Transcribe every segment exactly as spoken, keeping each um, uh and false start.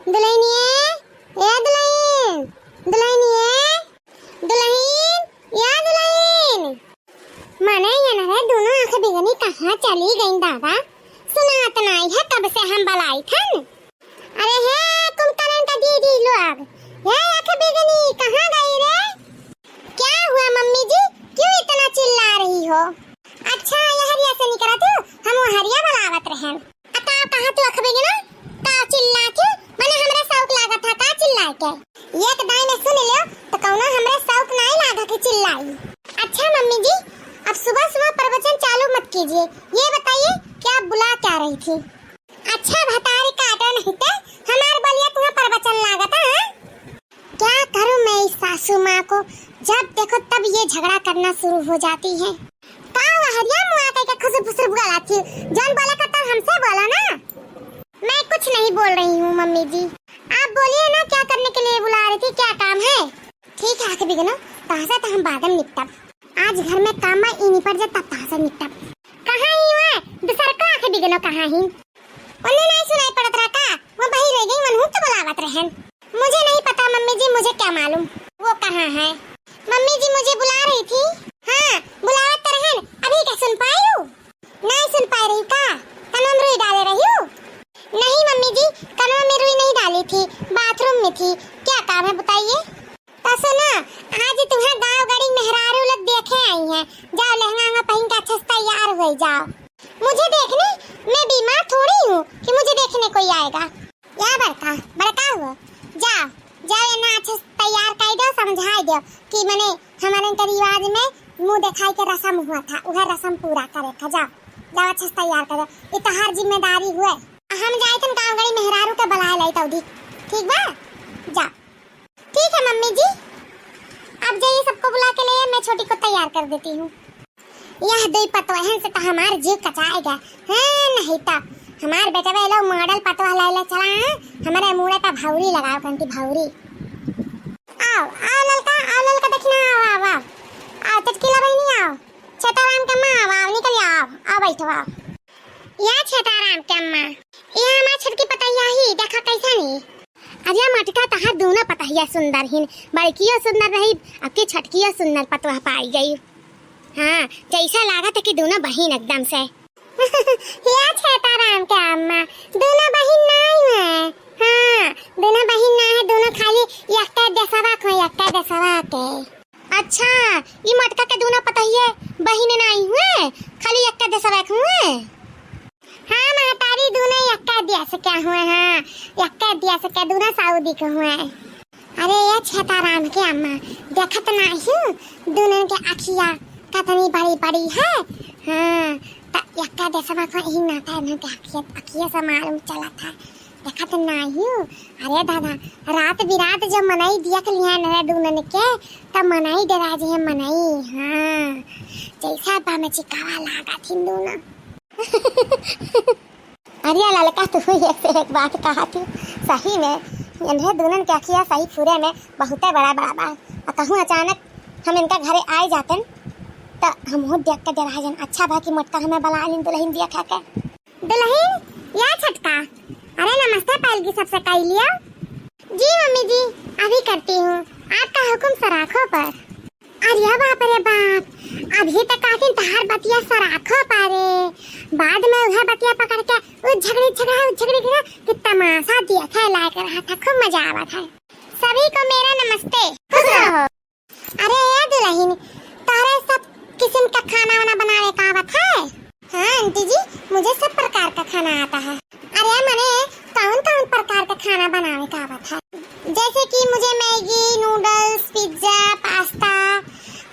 दुलहिनिए, ए दुलहिन, दुलहिनिए, दुलहिन, ए दुलहिन। माने ये ना रे, दुनो आँख बिगनी कहाँ चली गईं दादा? सुनात नाई है, कब से हम बलाई थन। अरे हे कुमकरन का दीदी लोग, ये आँख बिगनी कहाँ गई रे? क्या हुआ मम्मी जी, क्यों इतना चिल्ला रही हो? अच्छा, ये हरिया से निकला तू, हम वो हरिया बलावत रहन। आ का कहा तू आँख बिगनी? का चिल्ला तू? मने हमरे शौक लागत है का चिल्लाए के? एक दाई में सुन लो तो कौनो हमरे शौक नाई लागा कि चिल्लाई। अच्छा मम्मी जी, अब सुबह सुबह प्रवचन चालू मत कीजिए। ये बताइए कि आप बुला क्या रही थी? अच्छा भतारी काटो नहीं ते, हमार बोलिया तुम्हें प्रवचन लागत है? क्या करूं मैं इस सासू माँ को, जब देखो तब ये झगड़ा करना शुरू हो जाती है। का हुआ हरिया मुआ कह के खुसर फुसर बोला थी, जौन बोले का तब हमसे बोलो ना। मैं कुछ नहीं बोल रही हूँ मम्मी जी, आप बोलिए ना, क्या करने के लिए बुला रही थी, क्या काम है? ठीक है आँख बिगनो, तहसे तो हम बाद में निपटब। आज घर में काम में ई निपट जा तब तहसे निपटब। कहाँ ही हुआ? दूसर का आँख बिगनो कहाँ ही? उन्हें नहीं सुनाई पड़त रहा का? वो बही रह गई, वनहू तो बुलावत रहन। मुझे नहीं पता मम्मी जी, मुझे क्या मालूम वो कहाँ है। मम्मी जी मुझे बुला रही थी। हाँ, बुलावत तो रहन, अभी क्या सुन पाई हूँ? नहीं सुन पाई रही का? कनवा में रुई डाले रही हूँ? नहीं मम्मी जी, कनवा में रुई नहीं डाली थी, बाथरूम में थी। क्या काम है बताइए? तो सुनो, आज तुम्हें गाँव गड़ी मेहरारू लोग देखे आई हैं। जाओ लहंगा वहंगा पहन के अच्छे से तैयार हुए जाओ। मुझे देखने? मैं बीमार थोड़ी हूँ कि मुझे देखने कोई आएगा। या बड़का, बड़का हुआ, जाओ, जाओ इन्हें अच्छे से तैयार कर दो, समझाई दो कि मने हमारे इनके रिवाज में मुंह दिखाई के रस्म हुआ था, वह रस्म पूरा करे था। जाओ, जाओ अच्छे से तैयार करो, ये तोहार जिम्मेदारी हुए। हम जाए तन गाँव गड़ी मेहरारू के बुलाए लाई तौदी, ठीक बा? जाओ। ठीक है मम्मी जी, आप जाइए, सबको बुला के ले, मैं छोटी को तैयार कर देती हूँ। यह दुई पतोहन से तो हमार जीव कचाएगा। हाँ, नहीं तो हमार बेटवा ये लोग मॉडल पतोह लाइले चला है, हमारे मूड़े पर भौरी लगाओ, घंटी भौरी। आओ, आओ ललका, आओ ललका, देखना, आओ, आओ, आओ, आओ, चटकीला बहिनी, आओ, छेताराम के अम्मा, आओ, आओ, निकल आओ, आओ, बैठो, आओ। या छेताराम के अम्मा, ये हमार छोटकी पतैया ही, देखा कैसन ही। अरे मटका, तहार दोनों पतहिया सुंदर हिन, बड़कियो सुंदर रही, अब की छोटकियो सुंदर पतोह पाई गई। हाँ, जैसा लागत है कि दोनों बहिन एकदम से। या छेताराम के अम्मा, दोनों बहिन नाई है। हाँ, दोनों बहिन ना है, दोनों खाली यक्का देसवा को, यक्का देसवा के। अच्छा, ई मटका के दोनों पतहिए बहिन नाई हुए, खाली यक्का देसवा के हुए। हाँ महतारी, दोनों यक्का देस के हुए, हाँ, यक्का देस के दोनों सऊदी के हुए। अरे ये छेताराम के अम्मा, देखत नाई हूँ, दोनों के अखिया कतनी बड़ी बड़ी है। हाँ, त यक्का देसवा को यही नाता है, इन्हें के अखिया, अखिया से मालूम चला था। देखत नाई हूँ। अरे दादा, रात बिरात जब मनई देख लिया न दोनों के, तब मनई डरा जे है मनई। हाँ, जैसा बा में चिकावा लागा थिन दोनों। अरे ललका, तू एक से एक बात कहा थी। सही में, इन्हें दुल्हन के अखिया सही फुरे में बहुते बड़ा बड़ा बा। आ कहूँ अचानक हम इनका घरे आए जातन, त हमहू देख के डेरा जन। अच्छा भा कि मोटका हमें बला लिन दुल्हन दिया खा के। दुल्हन, या छटका, अरे नमस्ते पैलगी सबसे कह लिया। जी मम्मी जी, अभी करती हूँ, आपका हुक्म सराखों पर। अरे बाप रे बाप, अभी तक काकी तहार बतिया सराखो पारे, बाद में उहे बतिया पकड़ के उ झगड़ी झगड़ा, उ झगड़ी झगड़ा कि तमाशा देखे लायक रहा था, खूब मजा आवा था। सभी को मेरा नमस्ते, खुश रहो। अरे ए दुल्हन, तोहरे सब किस्म का खाना वाना बनावे का आवत है? हाँ आंटी जी, मुझे सब प्रकार का खाना आता है। अरे मने कौन कौन प्रकार का खाना बनावे का आवत है? जैसे कि मुझे मैगी, नूडल्स, पिज्जा, पास्ता,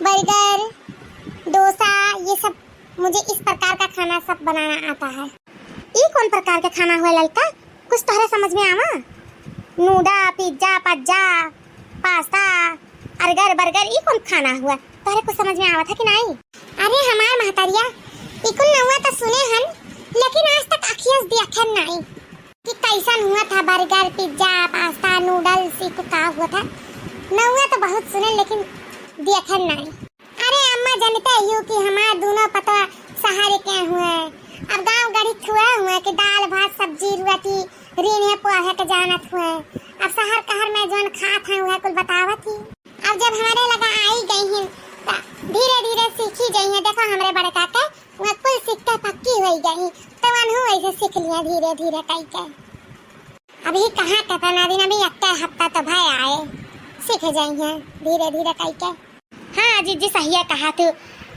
बर्गर, डोसा, ये सब, मुझे इस प्रकार का खाना सब बनाना आता है। ई कौन प्रकार का खाना हुआ ललका? कुछ तोहरे समझ में आवा? नूडा, पिज्जा, पज्जा, पास्ता, अर्गर, बर्गर, ई कौन खाना हुआ? तोहरे कुछ समझ में आवत है कि नाई? अरे हमार महतरिया, ई कुल नौवा तो सुने हन, लेकिन आज तक अखियस देखे नाई कि कैसन हुआ था बर्गर, पिज्जा, पास्ता, नूडल्स, ई कुल का हुआ था। नौवा तो बहुत सुने, लेकिन देखे नाई। अरे अम्मा, जानते ही हो कि हमार दोनों पतवा शहर के हुए, अब गांव गढ़ी थुए हुए कि दाल भात सब्जी रोटी रीने पोहे के जानत हुए। अब शहर कहर में जौन खात हैं, वह कुल बतावत ही। अब जब हमरे लगा आई गई हैं, त धीरे धीरे सीखी जाई हैं। देखो, हमरे बड़का के वह कुल सीख के पक्की होई गई, तो वनहू ऐसे सीख लिया धीरे धीरे कई के। अभी कहाँ केतना दिन, अभी एक हफ्ता तो भय आए, सीख जाई हैं धीरे धीरे कई के। हाँ जीजी, सहिया कहा तू,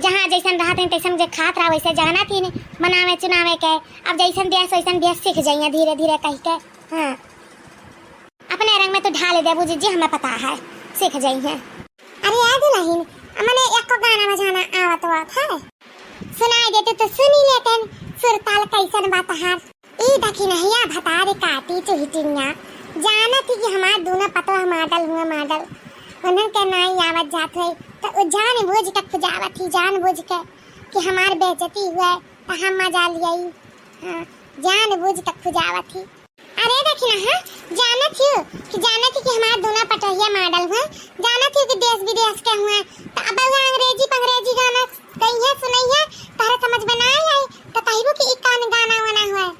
जहाँ जैसन रहत हैं तैसन जे खात रहा वैसे जानत ही नहीं, मनावे चुनावे के। अब जैसन देस वैसन भेस सीख जाई हैं धीरे धीरे कई के। हाँ, अपने रंग में तू ढाल देबू जीजी, हमें पता है, सीख जाई हैं। अरे ए दुलहिन, मने एको गाना बजाना आवत वात है? सुनाई देते तो सुनी लेतन, सुरताल कैसन बा तहार। ई दखिनहिया भतार काटी चुहिटिनिया, जानत ही कि हमार दूनो पतोह model हुए model। उन्हन के नाई आवत जात हुए, तो उ जान बूझ के खुजावत ही, जान बूझ के कि हमार बेइज्जती हुए, तो हम मजा लियाई। हाँ, जान बूझ के खुजावत ही। अरे दखिनहा, जानत हियो कि, जानत ही कि हमार दूनो पतोहिया model हुए, जानत हियो कि देश विदेश के हुए, तो अब उ अंग्रेजी पंग्रेजी गाना गई है, सुनई है, तहरे समझ में ना आई, तो कहबू कि ई कौन गाना वाना हुए।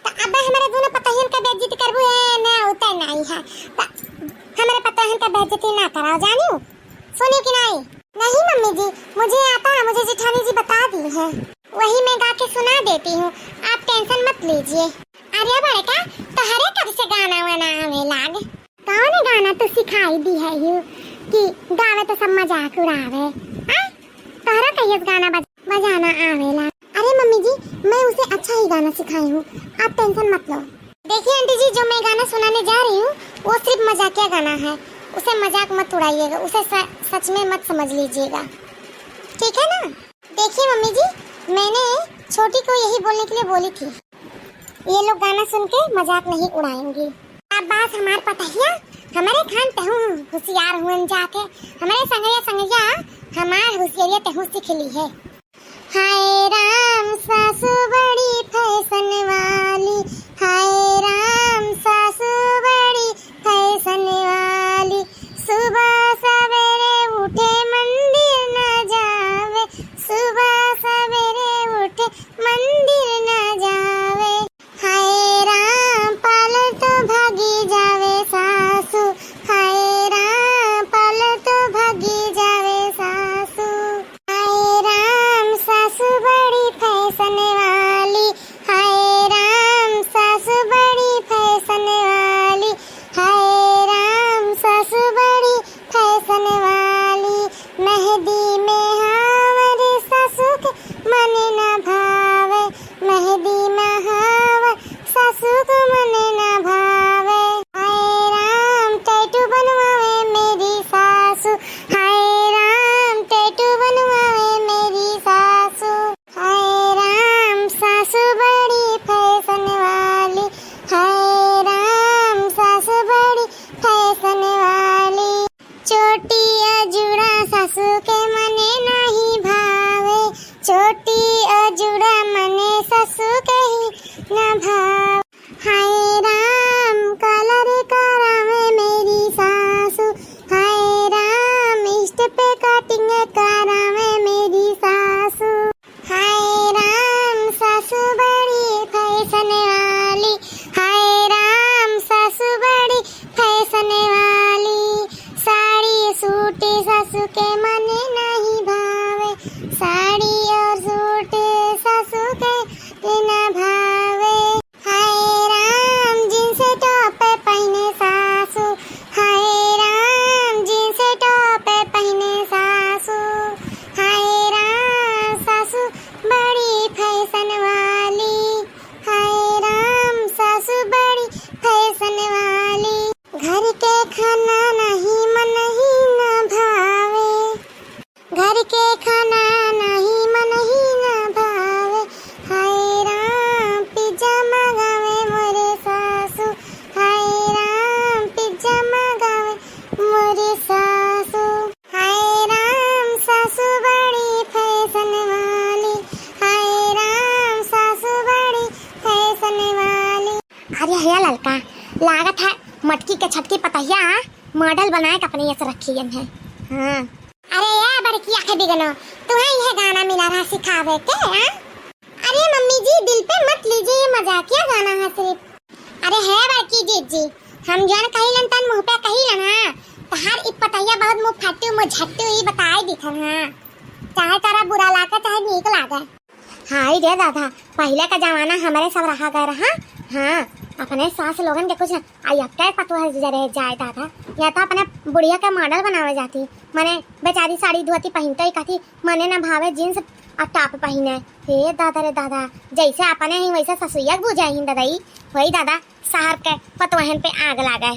तो अब हमरे दूनो पतोहियन का बेइज्जती करबू है, ना उतर नहीं है, तो हमरे पतोहियन का बेइज्जती ना कराओ, जानियो, सुनियो कि नहीं? नहीं मम्मी जी, मुझे आता है, मुझे जेठानी जी बता दी है, वही मैं गा के सुना देती हूँ, आप tension मत लीजिए। अरे बड़का, तोहरे कब से गाना वाना आवे लाग? कौन गाना तू सिखाई दी है यू कि गावे तो सब मजाक उड़ावे? आ? तोहरा कहिए से गाना बज-, बजाना आवेला? अरे मम्मी जी, मैं उसे अच्छा ही गाना सिखाई हूँ, आप tension मत लो। देखिए आंटी जी, जो मैं गाना सुनाने जा रही हूँ, वो सिर्फ मजाकिया गाना है, उसे मजाक मत उड़ाइएगा, उसे स-, सच में मत समझ लीजिएगा, ठीक है ना? देखिए मम्मी जी, मैंने छोटी को यही बोलने के लिए बोली थी। ये लोग गाना सुन के मजाक नहीं उड़ाएंगी। अब बात हमार पतहिया, हमरे खान तेहू होशियार हुअन जाके, हमरे संगैया संगैया हमार होशियारिया तेहू सीख ली है। हाय राम सासू बड़ी फैशन वाली, हाय राम सासू बड़ी फैशन वाली, सुबह सवेरे उठे मंदिर न जावे, सुबह सवेरे उठे मंदिर न जावे। हाय राम पालतू भागी जावे सासू, हाय राम पालतू भागी जावे सासू। हाय राम सासू बड़ी फैशन वाली, हाय राम सासू बड़ी फैशन वाली, हाय राम सासू बड़ी फैशन वाली। मेहंदी में हावर सासू के मन न भावे, मेहंदी में हावर सासू के मन न भावे। हाय राम टैटू बनवावे मेरी सासू, हाय राम टैटू बनवावे मेरी सासू। हाय राम सासू बड़ी फैशन वाली, हाय राम सासू बड़ी फैशन वाली। चोटी अजुड़ा सासू के मने नहीं भावे, चोटी अजुड़ा मने सासू के ही न भावे। हाय राम कलर करावे मेरी सासू, हाय राम स्टेप कटिंग करावे मेरी सासू। हाय राम सासू बड़ी फैशन वाली, हाय राम सासू बड़ी फैशन वाली। साड़ी सूट सासू के मन नहीं भावे, साड़ी और सूट सासू के न भावे। हाय राम जींस टॉप पहिने सासू, हाय राम जींस टॉप पहिने सासू। हाय राम सासू बड़ी फैशन वाली, हाय राम सासू बड़ी फैशन वाली। घर के खाना नहीं मन ही न भावे, घर के खाना नहीं मन ही न भावे। हाय राम पिज्जा मंगावे मोरे सासू, हाय राम पिज्जा मंगावे मोरे सासू। हाय राम सासू बड़ी फैशन वाली, हाय राम सासू बड़ी फैशन वाली। अरे हया ललका, लागत है मटकी के छटकी पतहिया मॉडल बनाए के अपने यस रखी है। हाँ। अरे या बड़की आँखें बिगनो, तुम्हें यह गाना मिला रहा सिखावे के, हाँ? अरे मम्मी जी, दिल पे मत लीजिए, ये मजाकिया गाना है सिर्फ। अरे हे बड़की जीजी, हम जौन कहिलन तौन मुँह पे कहिलन, हाँ। तोहार ई पतोहिया बहुत मुँह फट्टू, मुँह झट्टू, ई बताई दिथन, हाँ। चाहे तोरा बुरा लागे, चाहे नीक लागे। हाय रे दादा, पहिले का जमाना हमरे सब रहा गए रहा। हाँ, अपने सास लोगन के कुछ ना, आई अब के पतोह जरे जाए दादा, या तो अपने बुढ़िया के मॉडल बनावे जाती, मने बेचारी साड़ी धोती पहिनते ही कहती, मने ना भावे जींस आ टॉप पहिने। हे दादा रे दादा, जैसे अपने ही वैसे ससुइया के बुझाई ही ददई, होई दादा, शहर के पतोहन पे आग लागे।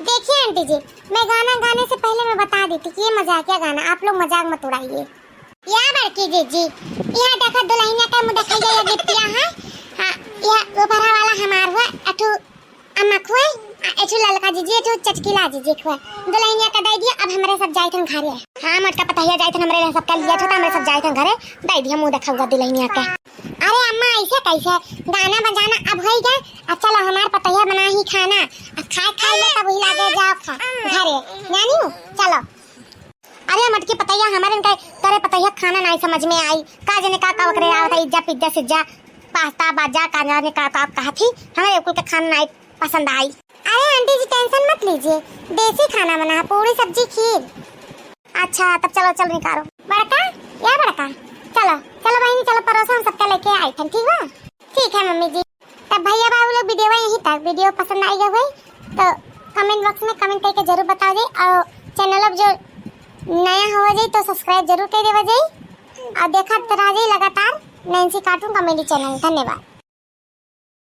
देखिए आंटी जी, मैं गाना गाने से पहले मैं बता देती कि ये मजाकिया गाना, आप लोग मजाक मत उड़ाइए। या बड़की जीजी, यह देखा दुल्हनिया का मुँह देखाई जाए गिफ्टिया है। हाँ, यह ऊपरा वाला हमार हुआ, अठू अम्मा खुए, आ एठू ललका जीजी, एठू चटकीला जीजी खुए। दुल्हनिया का दे दिया, अब हमरे सब जाइथन घरे। हाँ, मोटका पतोहिया जाइथन, हमरे लिए सबका लिया था, हमरे सब जाइथन घरे, दे दिया मुँह देखाउगा दुल्हनिया के। अरे अम्मा, ऐसे कैसे? गाना बजाना अब होई गए, अब चलो हमार पतोहिया बना ही खाना, अब खाए खाए ले तब ही लागे जाओ खा घरे, जानी हो? चलो। अरे मोटकी पतोहिया, हमारे इनका तोरे पतोहिया खाना नाई समझ में आई, का जाने का का ओकरे आवत है, इज्जा पिज्जा सिज्जा, पास्ता बाजा, का जाने का का कहत ही, हमारे कुल के खाना नाई पसंद आई। अरे आंटी जी, टेंशन मत लीजिए, देसी खाना बना है, पूरी सब्जी खीर। अच्छा, तब चलो, चलो निकालो। बड़का, या बड़का, चलो, चलो बहिनी, चलो परोसो, हम सबका लेके आइथन, ठीक बा? ठीक है मम्मी जी। तब भैया बाबू लोग, वीडियो यहीं तक। वीडियो पसंद आई गई होई तो कमेंट बॉक्स में कमेंट करके जरूर बताओ जाए, और चैनल अब जो नया हो जाए तो सब्सक्राइब जरूर कर देवा जाए, और देखत रह जाए लगातार नैन्सी कार्टून कॉमेडी चैनल। धन्यवाद।